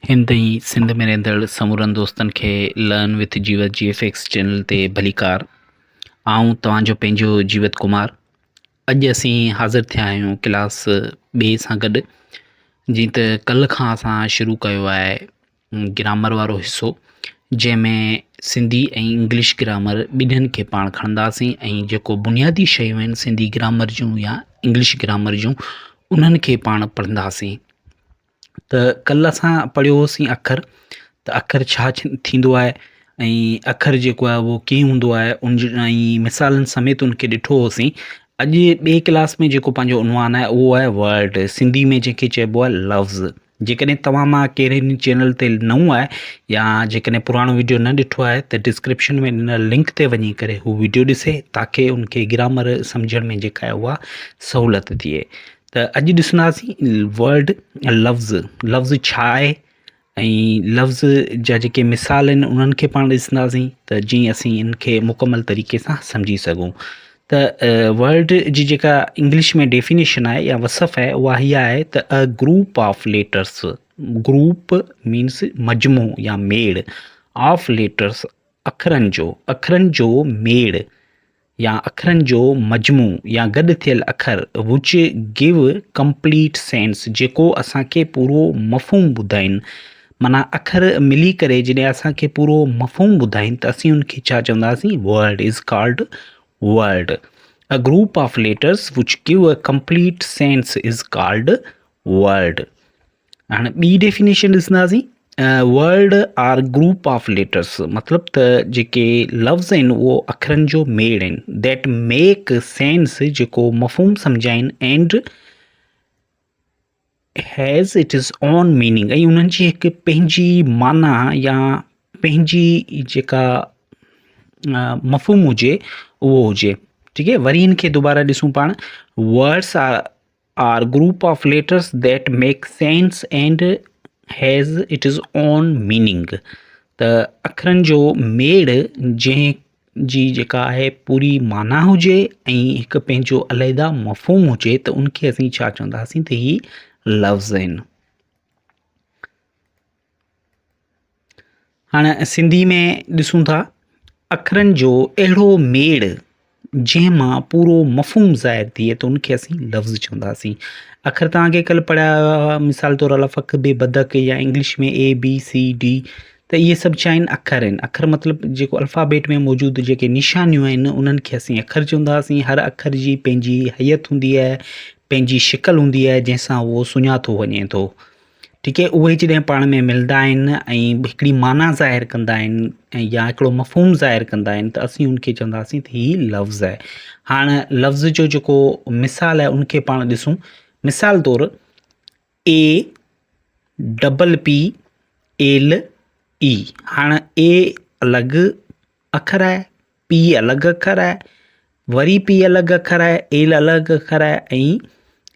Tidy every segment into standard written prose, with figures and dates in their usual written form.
هند ۽ سنڌ ۾ رهندڙ سمورن دوستن کي learn with Jeewat G F X channel تي ڀليڪار. آئون توهان جو پنهنجو جيوت ڪمار. اڄ اسين حاضر ٿيا آهيون ڪلاس ٻئي سان گڏ. جيئن ته ڪلهه کان اسان شروع ڪيو آهي گرامر وارو حصو جنهن ۾ سنڌي ۽ انگلش گرامر ٻنهين کي پاڻ کڻنداسين ۽ جيڪو بنيادي شيون آهن سنڌي گرامر جون يا انگلش گرامر جون انهن کي پاڻ پڙهنداسين. ته ڪلهه اسان پڙهيو هوسين اکر ته اکر ڇا ٿيندو آهي ۽ اکر جيڪو آهي اهو ڪيئن هوندو آهي ان جي ۽ مثالن سميت ان کي ڏٺو هوسين اڄ ٻئي ڪلاس ۾ جيڪو پنهنجو عنوان آهي اهو آهي ورڊ سنڌي ۾ جنهن کي چئبو آهي لفظ جيڪڏهن توهان مان ڪير هن چينل تي نئون آهي يا جيڪڏهن پراڻو ويڊيو نه ڏٺو آهي ته ڊسڪرپشن ۾ ڏنل لنڪ تي وڃي ڪري هو ويڊيو ڏسي تاڪي ان کي گرامر سمجهڻ ۾ جيڪا آهي اها سهولت ٿئي ته اڄ ڏسنداسين ورڊ لفظ لفظ ڇا آهي ۽ لفظ جا جيڪي مثال آهن انهن کي پاڻ ڏسنداسين ته جيئن اسين ان کي مڪمل طريقي سان سمجهي سگهون ته ورڊ جي جيڪا انگلش ۾ ڊيفينيشن آهي يا وصف آهي اها هيء آهي ته a group of letters group means مجموعو يا ميڙ آف ليٽرس اکرن جو اکرن جو ميڙ يا اکرن جو مجموعو يا گڏ ٿيل اکر Which give complete sense جيڪو اسان کي پورو مفهوم ٻڌائين معنيٰ اکر ملي ڪري جڏهن اسان کي پورو مفهوم ٻڌائين ته اسين ان کي ڇا چونداسين Word is called word A group of letters which give a complete sense is called word هاڻي ٻي ڊيفينيشن ڏسنداسين word are group of letters مطلب ته جيڪي لفظ آهن اهو اکرن جو ميڙ آهن that make sense جيڪو مفهوم سمجهائين and has its own meaning ۽ انهن جي هڪ پنهنجي معنيٰ يا پنهنجي جيڪا مفهوم هجي اهو هجي ٺيڪ آهي وري ان کي دوباره ڏسون پاڻ words are are group of letters that make sense and has its own meaning ته اکرن جو ميڙ جنهن جي جيڪا آهي پوري معنيٰ هجي ۽ هڪ پنهنجو علحده مفهوم هجي ته ان کي اسين ڇا چونداسين ته هي لفظ آهن. هاڻ سنڌي ۾ ڏسون ٿا اکرن جو اهڙو ميڙ جنهن مان پورو مفهوم ظاهر ٿئي ته ان کي اسين لفظ چونداسين اکر توهان کي ڪلهه پڙهيا هئا مثال طور الف اک بي بدڪ يا انگلش ۾ اي بي سي ڊي ته اهي سڀ ڇا آهن اکر آهن اکر مطلب جيڪو الفابيٽ ۾ موجود جيڪي نشانيون آهن انهن کي اسين اکر چونداسين هر اکر جي پنهنجي هيئت هوندي آهي پنهنجي شڪل هوندي آهي جنهن سان اهو سڃاتو وڃي ٿو ٺيڪ آهي اهي جڏهن پاڻ ۾ ملندا آهن ۽ هڪڙي معنيٰ ظاهر ڪندا آهن ۽ يا هڪڙو مفهوم ظاهر ڪندا آهن ته اسين ان کي چونداسين ته هي لفظ آهي هاڻ لفظ جو جيڪو مثال آهي ان کي پاڻ ڏسون مثال طور اي ڊبل پي ايل اي هاڻ اي الڳ اکر آهي پي الڳ اکر آهي، وري پي الڳ اکر آهي، ايل الڳ اکر آهي ۽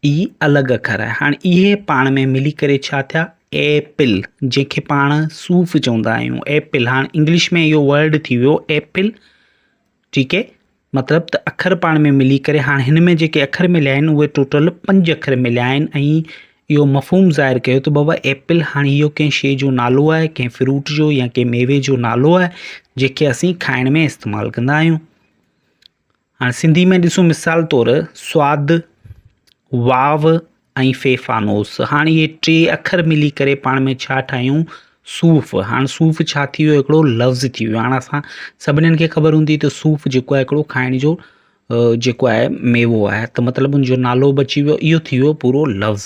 اي الڳ اکر آهي. هاڻي اهي پاڻ ۾ ملي ڪري ڇا ٿيا؟ ايپل جنهن کي پاڻ صوف چوندا آهيون. ايپل هاڻي انگلش ۾ اهو ورڊ ٿي ويو ايپل ٺيڪ آهي مطلب ته اکر پاڻ ۾ ملي ڪري هاڻي هن ۾ جيڪي اکر مليا آهن اهي ٽوٽل پنج اکر مليا آهن ۽ اهو مفهوم ظاهر ڪيو ته بابا ايپل هاڻي اهو ڪنهن شيء جو نالو آهي ڪنهن فروٽ جو يا ڪنهن ميوي جو نالو آهي جنهن کي اسين کائڻ ۾ استعمال ڪندا آهيون هاڻي سنڌي ۾ ڏسون مثال طور سواد واو ۽ في فانوس هاڻي اهي ٽي اکر ملي ڪري پاڻ ۾ ڇا ٺاهيون صوف هاڻي صوف ڇا ٿي ويو هڪڙو لفظ ٿي ويو هاڻي اسان سڀنين کي خبر هوندي ته صوف جيڪو آهي هڪڙو کائڻ جو جيڪو آهي ميوو آهي ته مطلب ان جو نالو به اچي ويو اهو ٿي ويو پورو لفظ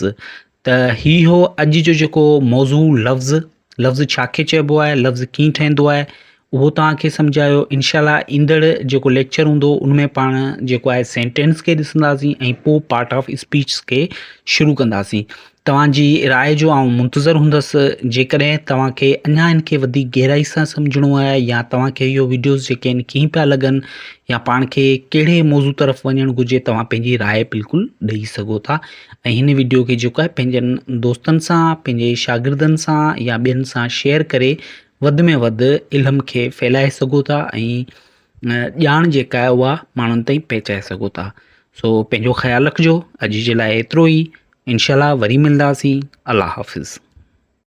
ته هي هو اڄ جو جيڪو موضوع لفظ لفظ ڇا کي چئبو آهي لفظ ڪيئن ٺهندو آهي اهو توهان کي سمجهايو انشاء الله ايندڙ جيڪو ليڪچر هوندو ان ۾ پاڻ جيڪو آهي سينٽينس کي ڏسنداسين ۽ پوء پارٽ آف اسپيچ کي شروع ڪنداسين توهان جي راء جو آئون منتظر هوندس جيڪڏهن توهان کي اڃا ان کي وڌيڪ گهرائي سان سمجهڻو آهي يا توهان کي اهو وڊيوز جيڪي آهن ڪيئن پيا لڳن يا پاڻ کي ڪهڙي موضوع طرف وڃڻ گهرجي توهان پنهنجي راء بلڪل ڏئي سگهو ٿا ۽ هن وڊيو کي جيڪو آهي پنهنجن دوستن سان پنهنجي شاگردن سان يا ٻين سان شيئر ڪري وڌ ۾ وڌ علم کي ڦهلائي سگهو ٿا ۽ ڄاڻ جيڪا آهي اها ماڻهن تائين پهچائي سگهو ٿا سو پنهنجو خيال رکجو اڄ جي لاء ايترو ئي انشاء الله وري ملنداسين الله حافظ.